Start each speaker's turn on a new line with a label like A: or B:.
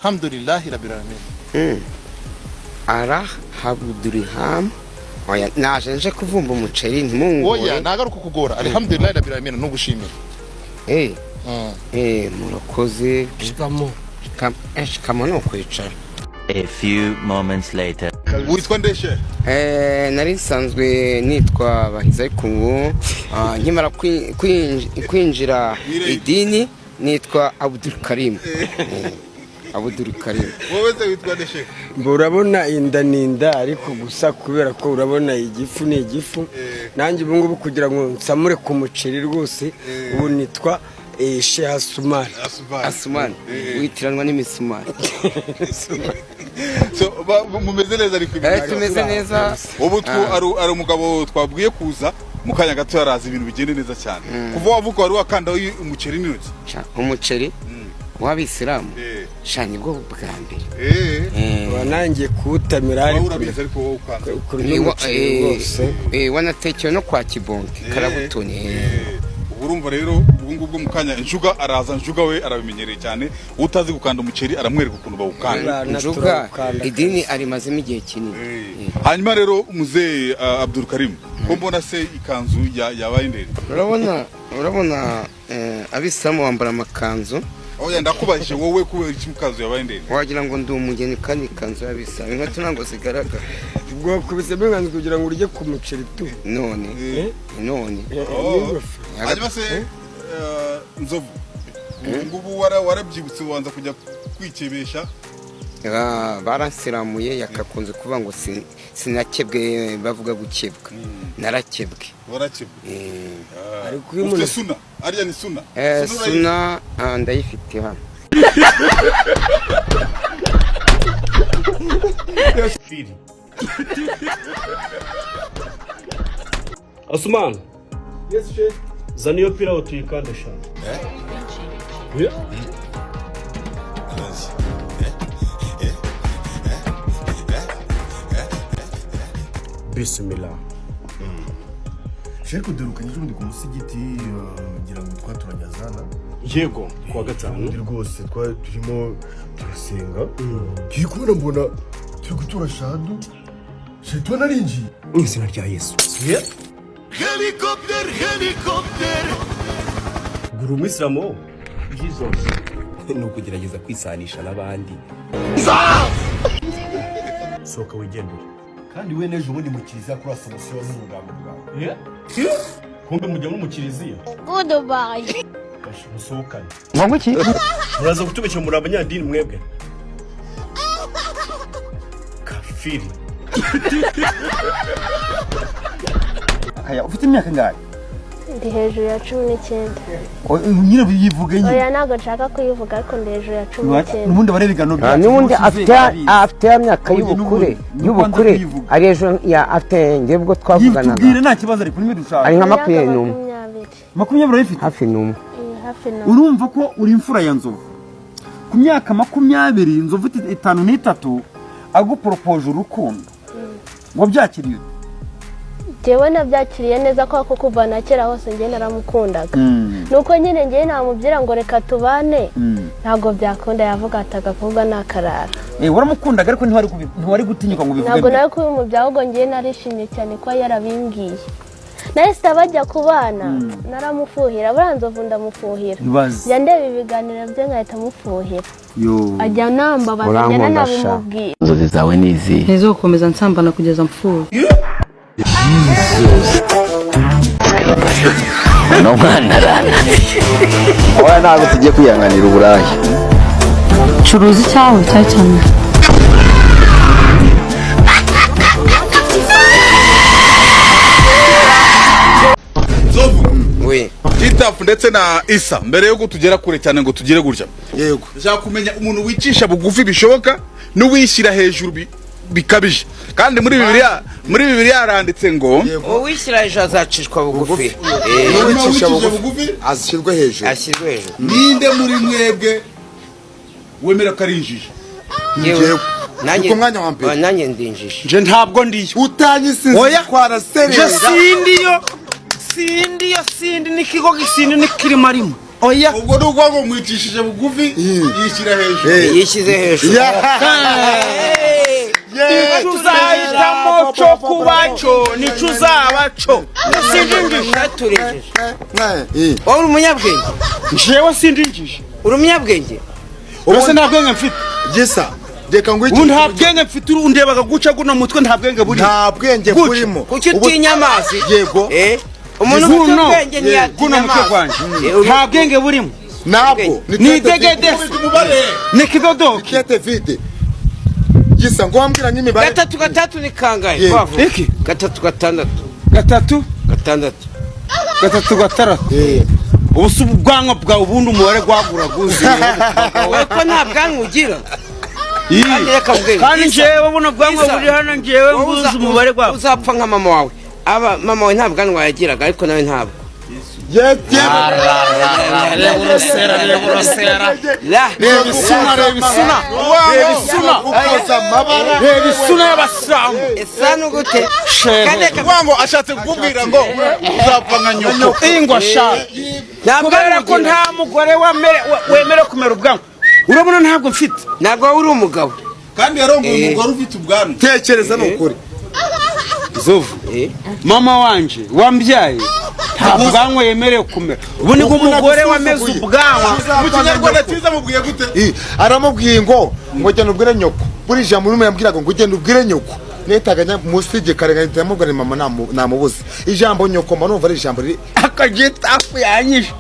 A: Alhamdulillahi rabbil alamin.
B: Arahabuduriham. Oya, naje nje kuvumba umuceri, ntimungore.
A: Oya, nagaruka kugora. Alhamdulillahi rabbil alamin nugushimira.
B: Murakoze.
C: Shikamo.
B: Shikamo ni ukwicara.
D: A few moments later.
E: Witwa ndeshe?
B: Nari nsanzwe nitwa Bahizi, ariko ubu nkimara kwinjira idini nitwa Abdul Karim. Abdul Karim.
E: Wowe se witwa ndeshe?
C: Mba urabona inda ni inda, ariko gusa kubera ko urabona igifu ni igifu, nanjye ubu ngubu kugira ngo nsamure ku muceri rwose, ubu nitwa Sheikh Asumani.
B: Asumani witiranwa n'imisumari.
E: So mumeze neza ariko?
B: Tumeze neza.
E: Ubu ari umugabo twabwiye kuza mu kanya gato, yaraza ibintu bigende neza cyane. Kuva wavuka wari wakanda umuceri n'intoki?
B: Sha, umuceri w'abisilamu, sha, nibwo bwa mbere.
C: Wanangiye kuwutamira
E: Wowe
C: ariko
E: urabizi, ariko wowe ukanze
C: kuri n'umuceri rwose.
B: Wanatekewe no kwa Kibonke karabutoni.
E: Ubu urumva rero, ubu ngubwo mu kanya Njuga araza. Njuga we arabimenyereye cyane, utazi gukanda umuceri aramwereka ukuntu bawukanda.
C: Bana,
B: Njuga
C: turawukanda.
B: idini arimazemo igihe kinini.
E: Hanyuma rero muzehe Abdul Karim, ko mbona se ikanzu yabaye ndende?
B: Urabona, abisilamu bambara amakanzu.
E: Oya, ndakubajije wowe, kubera iki ikanzu yabaye ndende?
B: Wagira ngo ndi umugeni, kandi ikanzu y'abisilamu inkweto ntabwo zigaragara.
C: Ubwo wakubisemo inkanzu kugira ngo urye ku muceri tu.
B: None none.
C: N'ingofero.
E: Hanyuma se Nzovu, ubu ngubu warabyibutse ubanza kujya kwikebesha?
B: Baransiramuye, yakakunze kuvuga ngo sinakebwe, bavuga gukebwa, narakebwe.
E: Warakebwe?
C: Ariko iyo
E: Ufite
C: umuntu
E: suna, ariya ni suna? Suna urayizi?
B: Suna ndayifite hano.
F: Fili. Asumani.
C: Yes, chef.
F: Zana iyo pirawu tuyikande sha. Eh? Bismillah.
G: Sheri, kuderukanye ejo bundi ku musigiti, ngira ngo twaturanye azana.
F: Yego, kuwa gatanu.
G: Ubundi rwose twari turimo turasenga, ngiye kubona mbona turi gutura shadu, shayitani arinjiye.
F: Mu izina rya Yesu.
G: Helicopter, helicopter.
F: Gura umwisilamu wowe.
H: Ni ukugerageza kwisanisha n'abandi.
F: Sohoka wigendere.
G: Kandi we n'ejo bundi mu kiliziya kuri asomusiyo wazize ubugambo bwawe.
F: Yeah. Kumbe mujya muri mu kiliziya.
I: Goodbye.
F: Basha, musohokane. Iki? Muraza kutubeshya, muri abanyadini mwebwe. Kafiri.
J: Kaya, ufite imyaka ingahe?
I: Ndi hejuru ya 19.
J: Nyine yivuge nyine.
I: Oya, ntabwo nshaka kuyivuga, ariko ndi hejuru ya 19.
J: N'ubundi bareba ibiganiro byacu.
B: N'ubundi
J: usize
B: afite
J: arabizi.
B: afite ya myaka
J: Ubundi
B: y'ubukure
J: n'ubundi,
B: y'ubukure
J: nuko kwanza
B: ari hejuru ya afite njye ubwo twavuganaga.
J: Yitubwire, nta kibazo, ariko nimwe dushaka.
B: Ari nka
I: Imyaka
B: 21.
I: 20.
J: 20 urayifite?
B: Hafi n'umwe.
I: Hafi na.
J: Urumva ko uri imfura ya Nzovu. Ku myaka 20, Nzovu 53 aguporopoje urukundo, wabyakiriye ute?
I: Njyewe nabyakiriye neza kubera ko kuva na kera hose njye naramukundaga. Nuko nyine njyewe namubwira ngo reka tubane, ntabwo byakunda, yavuga ati agakobwa ni akarara.
J: Waramukundaga, ariko ntiwari gutinyuka ngo ubivuge
I: Ntabwo
J: mbere.
I: nawe kubimubwira, ahubwo njyewe narishimye cyane kuba yarabimbwiye. Nahise bajya kubana, naramufuhira, buriya Nzovu ndamufuhira.
J: Ibaze.
I: Njya ndeba ibiganiro bye nkahita mufuhira.
J: Yo.
I: Ajya nambabaza, njya
B: Urankunda sha.
I: nanabimubwira.
H: Inzozi zawe ni izihe?
K: Ntizo gukomeza nsambana kugeza mpfuye.
H: Uno mwana arananiye. Oya, ntabwo tugiye kwihanganira uburaya.
K: Curuza icyawe cya cyane.
E: Nzovu.
B: We.
E: Gitafu ndetse na Isa, mbere yuko tugera kure cyane ngo tugere gutya,
G: Yego.
E: Ndashaka kumenya umuntu wicisha bugufi bishoboka n'uwishyira hejuru bikabije. Kandi muri Bibiliya haranditse ngo
B: Uwishyira hejuru azacishwa bugufi.
E: Hanyuma
G: Uwicisha
E: uwicisha
G: bugufi
E: bugufi
G: ashyirwe hejuru.
B: Ashyirwe hejuru.
E: Ninde muri mwebwe wemera ko ari injiji?
B: Yewe.
G: Ni ku mwanya wa mbere.
B: Nanjye ndinjije.
L: Nje ntabwo ndiyo.
G: Utanyisize
L: Oya.
G: twaraserera.
L: Nje sindiyo, sindiyo, sindi n'ikigo gisindi n'ikirimo arimo.
J: Oya.
E: Ubwo ni ukuvuga ngo mwicishije bugufi, yishyira hejuru.
B: Yishyize hejuru.
J: Icyo uzahitamo cyo kuba cyo nicyo uzaba cyo. Sindinjije.
B: Naturejeje. Wowe uri umunyabwenge?
J: Jewe sindinjije.
B: Uri umunyabwenge?
J: Ubuse nta bwenge mfite.
G: Gisa, reka ngo
J: Ubu nta bwenge mfite, undebaga guca guno mutwe, nta bwenge burimo.
G: Nta bwenge
J: Guca.
G: burimo.
B: Kuki utinya amazi?
G: Yego.
B: Umuntu ufite
J: Guno.
B: ubwenge ntiyatinya
J: Guno mutwe
B: amazi.
J: gwanjye nta bwenge burimo.
G: Ntabwo.
J: Ni idegede, ni kidodoki.
G: Kete vide. Gisa, ngo wambwira nk'imibare.
B: Gatatu gatatu ni kangahe?
G: Yego.
B: Wavuga.
J: Iki?
B: Gatatu gatandatu.
J: Gatatu
B: gatandatu.
J: Gatatu gatandatu. Ubu si ubwanwa bwawe, ubundi umubare gwagura guzi.
B: Wowe ko nta bwanwa ugira. Kandi reka mbwire.
J: Kandi
B: Isa,
J: njyewe buno bwanwa
B: Isa,
J: buri hano, njyewe
B: wowe
J: mbuzi umubare gwabwo.
B: Uzapfa nka mama wawe. Aba mama wawe nta bwanwa yagiraga, ariko nawe ntabwo.
J: Reba urusera, reba urusera.
B: La.
J: Reba isuna, reba isuna, reba isuna.
G: Ukoza amabara.
J: Reba isuna y'abasilamu.
B: Isano gute?
J: Shehe.
E: Kuvuga ngo ashatse kukubwira ngo uzapfa nka nyoko.
J: Ingwa sha.
B: Nta
J: Kubera
B: bwanwa
J: ko
B: ugira.
J: nta mugore wemere kumera ubwanwa, urabona ntabwo mfite.
B: Ntabwo wowe uri umugabo.
E: Kandi yarongoye umugore ufite ubwanwa.
G: Tekereza ni ukuri.
J: Zovu, mama wanje wambyaye nta bwanwa yemerewe kumera. Ubu nibwo
G: Ubu
J: umugore wameze
G: nagusuzuguye.
J: ubwanwa.
E: Mu Kinyarwanda cyiza mubwiye gute?
G: Aramubwiye ngo genda ubwire nyoko. Buri jambo rimwe yambwiraga ngo genda ubwire nyoko. Nitaganya musige kare ngahita mubwira mama namubuze. Ijambo nyoko mba numva ari ijambo riri
J: Akagitafu yanyishe.